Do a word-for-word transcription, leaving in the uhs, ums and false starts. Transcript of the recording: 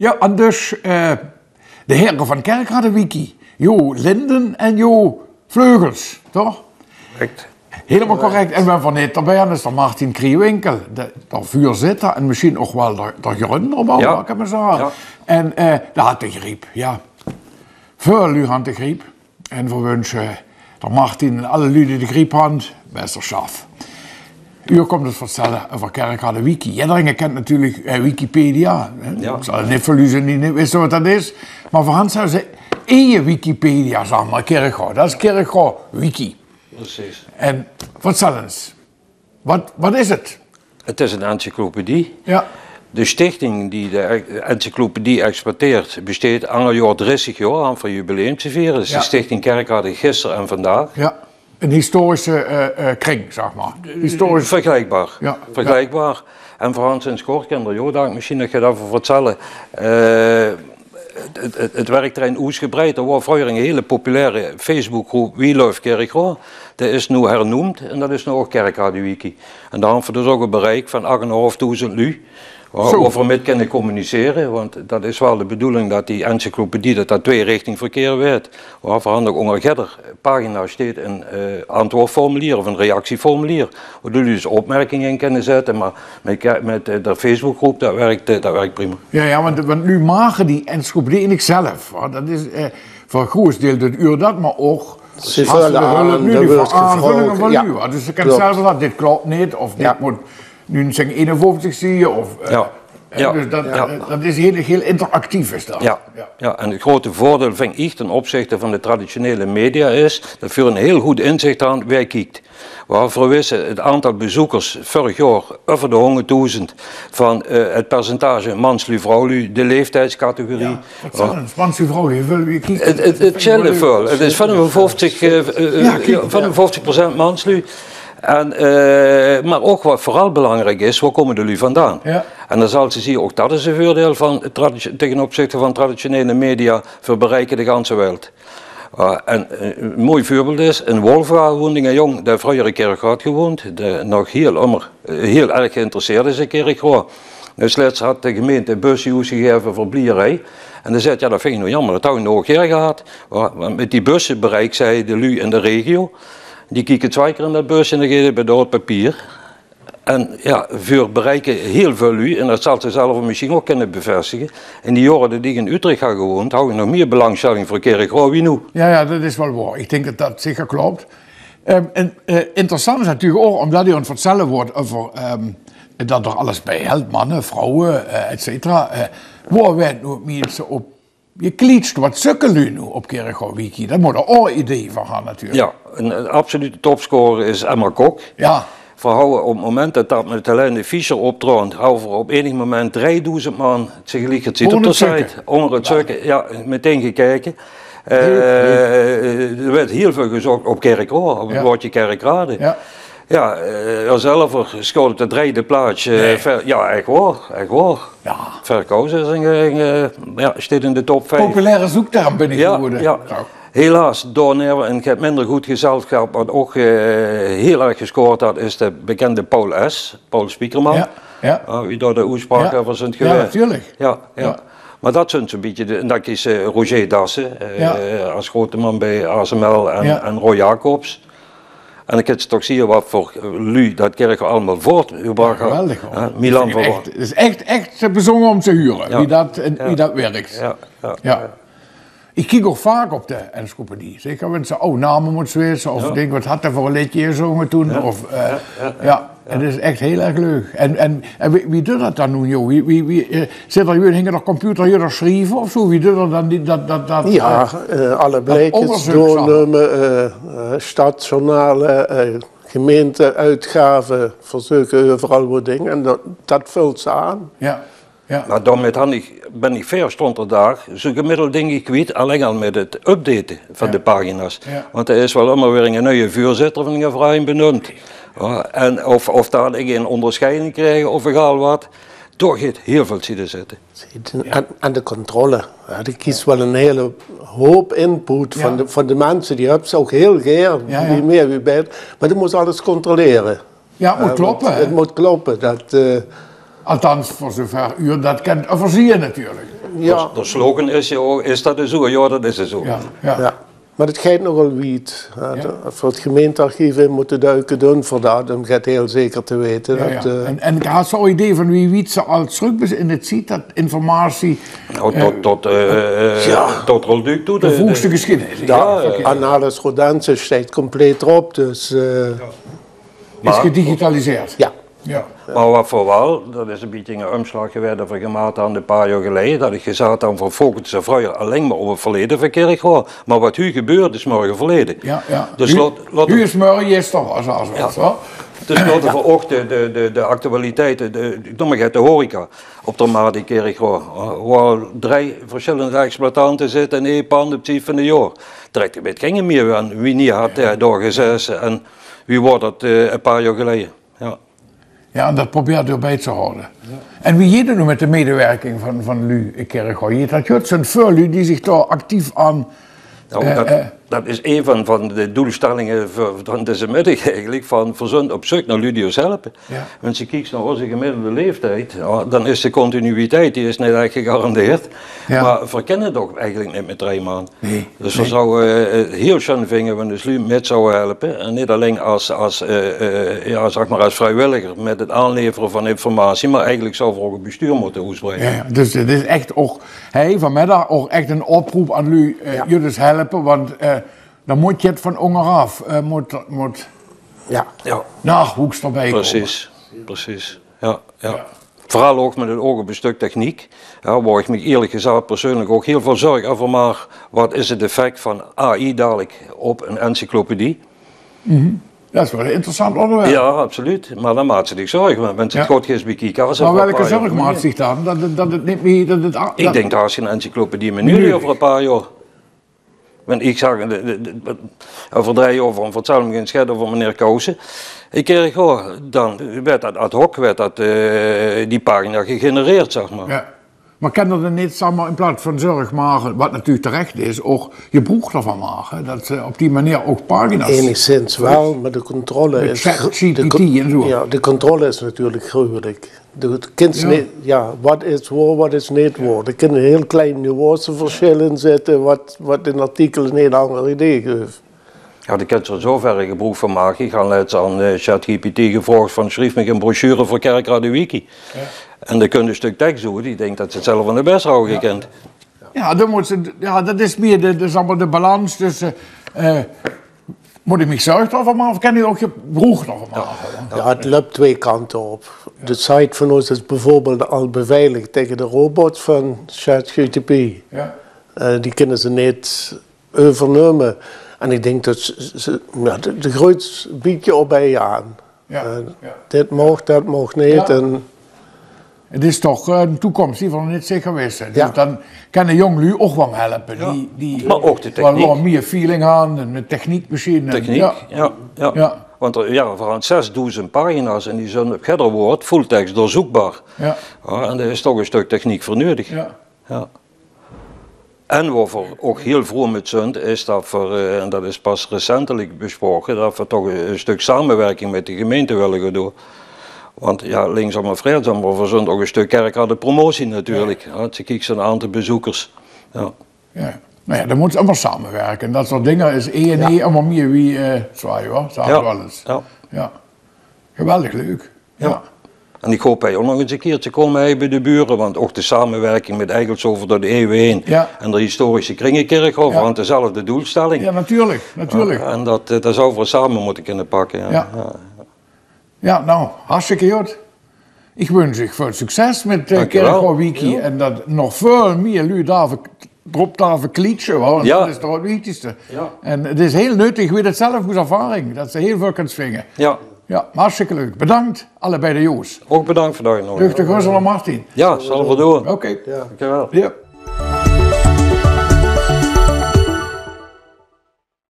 Ja, en dus eh, de here van Kerkrade Wiki, Jo Linden en Jo Vleugels, toch? Correct. Helemaal correct. En wae v'r neet d'rbie hant, is d'r Martin Kriewinkel, de, d'r vuurzitter en mesjien ouch waal d'r, d'r grunder, waal, ja, kan me zage. Ja. En eh, dae hat de griep, ja. Väöl luuj hant de griep. En v'r wunsje d'r Martin en alle luuj die de griep hant, bestersjaf. Uur kump 't vertelle uvver Kerkrade Wiki. Jederinge kent natuurlik eh, Wikipedia, hè. Ja. Ich zal 't neet verleze die neet wisse wat dat is. Mer v'r hant zelfs 'n eige Wikipedia, zag mer, Kirchroa. Dat is Kirchroa Wiki. Precies. En vertel ins, wat, wat is 't? Het is een encyclopedie. Ja. De stichting die de e-, encyclopedie exploiteert, besteet anger joar dressig joar, aan v'r jubileum te viere. Dat is de, ja, Stichting Kerkrade Gister en Vandaag. Ja. Een historische eh, eh, kring, zeg maar. Historisch. Vergelijkbaar. Ja. Vergelijkbaar. En v'r hant sinds kort, kan d'r Jo dao mesjien nog get uvver vertelle, eh, het, het, het werkterrein oesgebreid. D'r woar vreuger 'n hele populaire Facebookgroep We Love Kirchroa. Dae is noe hernoemd en dat is noe ouch Kerkrade Wiki. En dao hant v'r dus ouch 'n bereik van ach en 'n haaf doezend luuj, wa-, zo, woa v'r mit kinne communicere, want dat is waal de bedoeling dat die encyclopedie, dat dat tweerichtingverkeer weurt. Woa v'r hant ouch onger jeder pagina steet 'n eh, antwoordformulier of 'n reactieformulier, woa de luuj dus opmerkinge in kinne zette, mer mit, ke-, mit eh, d'r Facebookgroep, dat werkt, eh, dat werkt prima. Ja, ja, want, want luuj make die encyclopedie eigelik zelf, hè. Dat is eh, veur 'n groeët deil doot uur dat, mer ouch, ze vullen aan, hulp, d'r wuurt gevraog. Aanvullingen van, ja, luuj, hè. Dus ze kent, klop, zelf dat, dit klop neet, of dit, ja, mót noe zègke eenenvoftig zieë, of eh, ja, hè, ja, dus dat, ja, dat, dat is heel, heel interactief is dat. Ja. Ja. Ja, en het grote voordeel, ving ich, ten opzichte van de traditionele media is dat v'r 'n heel good inzicht hant wae kiekt. Woa v'r wisse, het aantal bezoekers vurrig joar uvver de hongerddoezend, van eh, het percentage mansluuj, vrouwluuj, de leeftijdscategorie. Ja, wat zeen 't? Mansluuj, vrouwluuj, wieväöl, wie kiekt het? Het, het, het sjelt väöl. Het is vijfenvijftig, eh, eh, ja, kiek, ja, vijfenvijftig procent mansluuj. En eh, mer ouch wat veural belangriek is, woa kómme de luuj vandaan? Ja. En dan zal ze zieë, ouch dat is 'n veurdeil van traditio-, ten opzichte van traditionele media, v'r bereike de ganse welt. Ah, en eh, 'n mooi veurbeeld is, in Wolfga woont 'ne jóng, dae vreuger in Kirchroa hat gewoond, dae nog hiel ummer, eh, hiel erg geïnteresseerd is in Kirchroa. Dus lèts hat de gemeente 'n busje oesgegaeve veur Bliejerij. En dae zaet: "Ja, dat ving ich noe jammer, dat hou ich noe ouch gaer gehad." Wa-, want mit die busje bereiks se de luuj in de regio. Die kieke twie kier in dat busje en dan geit 't bie de Haot Papier. En ja, veer bereike hiel väöl luuj, en dat zals se zelf mesjien ouch kinne bevestige. In die jaore dat ich in Utrecht ha gewoond, haw ich nog mie belangstelling veur Kirchroa wie noe. Ja, ja, dat is waal waor. Ich dink dat dat zeker klop. Ehm, en eh, interessant is natuurlik ouch, ómdat geer aan 't vertelle waort euver ehm, dat d'r alles biehèlt, manne, vrouwe, eh, et cetera. Eh, woa waert noe 't mieste op geklietsj, wat zeuke luuj noe op Kirchroa Wiki? Dao mót geer ouch e idee van han natuurlik. Ja, 'n, 'n absolute topscorer is Emma Kok. Ja. Veer hawwe op 't moment dat dat mit Helene Fischer optroont, hawwe veer op enig moment driedoezend man tegeliekertied op de site. Ónger 't zeuke. Ónger 't zeuke, ja, meteen gekeke. Eh, d'r weurt hiel väöl gezoch op Kirchroa, op 't waordje Kerkrade. Ja. Ja, eh, zelver sjoot op de drejde plaatsj, eh, nae. Ver-, ja, ech waor, ech waor. Ja. Verkozen is 'n, 'n, eh, ja, steet in de top vief. Populaire zoekterm bin ich gewore. Ja. Helaas, daoneve in get minder good gezelsjap, wat ouch eh, hiel erg gescoord hat, is de bekende Paul S., Paul Spiekerman. Ja, ja. Ja, wie dao de oetspraok euver zunt gewaes. Ja, natuurlik. Ja, ja. Ja. Mer dat zunt zoe'n bietje de, en dan kies se Roger Dassen, eh, es groete man bie A S M L en, en Roy Jacobs. En dan kins se toch zieë wat veur luuj dat Kirchroa allemaol voortgebrach hat. Geweldig, hoor. Ja, Milan van Woort. 't Is ech, ech bezunjer óm te hure wie dat, en wie dat wirk. Ja, ja. Ich kiek ouch vaak op de encyclopedie. Zeker wen se aw name mót wete of dink, wat hat d'r veur e leedje gezónge toen? Of, eh, ja, 't is ech hiel erg leuk. En, en, en wie, wie duit dat dan noe, joh? Wie, wie, wie, eh, Zit d'r hie hinger de computer hie te sjrieve of zoe? Wie duit d'r dan die, dat, dat, dat, ja, eh, alle blaedjes doornumme, eh, eh, stadsjournale, eh, gemeenteuitgave, verzeuke euveral wat ding. En dat, dat vult se aan. Ja, ja. Mer daomit han ich, bin ich veer sjtónd per daag, zoe gemiddeld dink ich, kwiet, alling al mit 't updaten van de pagina's. Ja. Want d'r is waal ummer weer 'ne nuie vuurzitter van 'ne vereiniging beneump. Ja, en of, of dao 'ne óngersjeiding kriege of egaal wat, dao geit hiel väöl tied in zitte. En, en de controle. Ja, de kries waal 'n hele hoop input van de, van de minse. Die höbs se ouch hiel gaer, wie mieë, wie baeter. Mer de mós alles controlere. Ja, 't mót kloppe, hè? 't Mót kloppe. Dat, eh, althans, veur zoever geer dat kint euverzieë natuurlik. Jao. De slogan is, jao, is dat zoe? Jao, dat is zoe. Jao, jao. Jao. Mer 't geit nogal wied, hè. Jao. Veur 't gemeentearchief in mótte duike doon, veur dat, óm get hiel zeker te weite. Jao, dat, jao. Eh, en, en has se al idee van wie wied se al trök bis in de tied dat informatie, nou, eh, tot, tot, eh, jao, tot Rolduc toe, de, de vroegste gesjiedenis. Jao, jao, oké. Annales Rodensis steit compleet d'rop, dus, eh, jao. Is gedigitaliseerd? Jao. Jao. Mer wat veur waal, dat is e bietje 'ne umslaag gewaes dat v'r gemaak hadde e paar jaor geleje, dat ich gezag han, v'r focuse vreuger allein mer op 't verleje van Kirchroa. Mer wat noe gebeurt, is morge verleje. Jao, jao. Dus noe, noe is morge gister, as, as, jao, as, hè? Dus laote v'r ouch de, de, de, de actualiteite, de, ich num mer get de horeca op de Maat in Kirchroa, wo al drie versjillende exploitante zitte in ee pand op tied van 't jaor. Trèk de wet gein mieë aan. Wienie hat d'r dao gezete en wie waor dat, eh, e paar jaor geleje? Jao. Jao, en dat probeert geer bij te haoje. Jao. En wie geit 't noe mit de medewirking van, van luuj in Kirchroa? Geit dat good? Zeen väöl luuj die zich dao actief aan, nou, eh, dat, eh, dat is ein van, van de doelstellinge van, van deze middig eigelik, van v'r zeen op zeuk nao luuj die ós helpe. Jao. Wens se kieks nao ózze gemiddelde laeftied, jao, dan is de continuïteit, die is neet ech gegarandeerd. Jao. Mer v'r kinne toch eigelik neet mit drie man. Nae, nae. Dus v'r zouwe, eh, 't hiel sjoen vinge wen de luuj mit zouwe helpe. En neet allein as, as, eh, eh, jao, zag mer, as vriewilliger mit 't aanlevere van informatie, mer eigelik zouwe v'r ouch 't bestuur mótte oesbreide. Jao, jao. Dus 't is ech ouch, hè, vanmiddig ouch ech 'n oproep aan luuj, eh, jao, geer dus helpe, want, eh, dan mót 't van óngeraaf, eh, mót, mót, jao, jao, naowoeks d'rbij kómme. Precies, precies. Jao, jao. Jao. Veural ouch mit 't oug op e stök techniek. Jao, wo ich mich ierlik gezag persoonlik ouch hiel väöl zörg euver maak. Wat is 't effect van A I dalik op 'n encyclopedie? Mhm. Dat is waal 'n interessant óngerwerp. Jao, absoluut. Mer dan maaks se dich zörg, want wens se 't good geis bekieke, as 't... Mer welke zörg maaks se dich dan? Dat 't, dat 't neet mieë, dat 't a-, ich dink, dao is gein encyclopedie mieë nuuedig euver e paar jaor. Want ich zag, de, de, de, euver drie jaor, euver 'n vertelling in Schet euver meneer Kousen. Ich kèr, goh, dan wuuert dat ad hoc, wuuert dat, eh, die pagina gegenereerd, zag mer. Jao. Mer kan d'r dan neet, zag mer, in plaats van zörg make, wat natuurlik terech is, ouch gebroek d'rvan make, dat ze op die meneer ouch pagina's... Enigszins waal, mer de controle is... Mit ChatGPT en zoe. Jao, de controle is natuurlik gruwelik. De kins neet, jao, wat is waor, wat is neet waor. D'r kinne hiel klein nuanceversjille in zitte, wat, wat 'n artikel 'n hiel anger idee guf. Jao, de kins d'r in zoeverre gebroek van make. Ich han lets aan, eh, ChatGPT gevraog van: "Sjrief mich 'n brochure veur Kerkrade Wiki." Jao. En dan kump e stök teks oet, ich dink dat se 't zelf aan de beste ouge kins. Jao, dan mót ze, jao, dat is mieë de, de, zag mer, de balans tösse, eh, mót ich mich zörg d'reuver make of kan ich ouch gebroek d'rvan make? Jao, 't löp twee kante op. De site van ós is bieveurbeeld al beveilig taenge de robots van ChatGPT. Jao. Eh, die kinne ze neet euvernumme. En ich dink dat ze, ze, jao, de, de gruuts bietje op bij aan. Jao, eh, jao. Dit maag, dat maag neet. Jao. En 't is toch, eh, 'n toekoms die v'r nog neet zeker wiste. Dus dan kinne jóng luuj ouch waal helpe. Jao. Die, die... Mer ouch de techniek. Waal mieë feeling han en mit techniek mesjien. En techniek, jao, jao. Jao. Want, eh, jao, v'r han zesdoezend pagina's en die zeen op jidder woord fulltext doorzeukbaar. Jao. Jao, en dao is toch e stök techniek veur nuuedig. Jao. Jao. En wo v'r ouch hiel vroe mit zunt, is dat v'r, eh, en dat is pas recentelik besproke, dat v'r toch e, e stök samewirking mit de gemeinte wille gaon doon. Want jao, linksom of rechtsom, mer v'r zunt ouch e stök Kerkrade promotie natuurlik. Jao. Jao, es se kieks nao 't aantal bezeukers. Jao. Jao. Noe jao, dan mót se ummer samewirke. Dat soort dinger is e en e ummer mieë wie, eh, twee, huur. Zaet waal ins. Jao. Jao. Geweldig leuk. Jao. Jao. En ich hoop hie ouch nog ins e kieërtje te kómme, hè, bij de bure, want ouch de samewirking mit Eigelsover door de ieuwe heen en de historische kring in Kirchroa, want dezelfde doelstelling. Jao, natuurlik, natuurlik. Jao, en dat, eh, dat zouwe v'r same mótte kinne pakke, jao. Jao. Jao. Jao, noe, hartstikke good. Ich wunsj uch väöl succes mit, eh, Kirchroa Wiki en dat nog väöl mieë luuj dao drop dao veur klietsje, want dat is toch 't wichtigste. Jao. En 't is hiel nuttig, ich weit 't zelf oet ervaring, dat se hiel väöl kins vinge. Jao. Jao, hartstikke leuk. Bedank, allebei de Jo's. Ouch bedank veur de oetnodiging. Doe de grösse aan Martin. Jao, zalle v'r doon. Oké. Jao. Dank uch waal. Jao.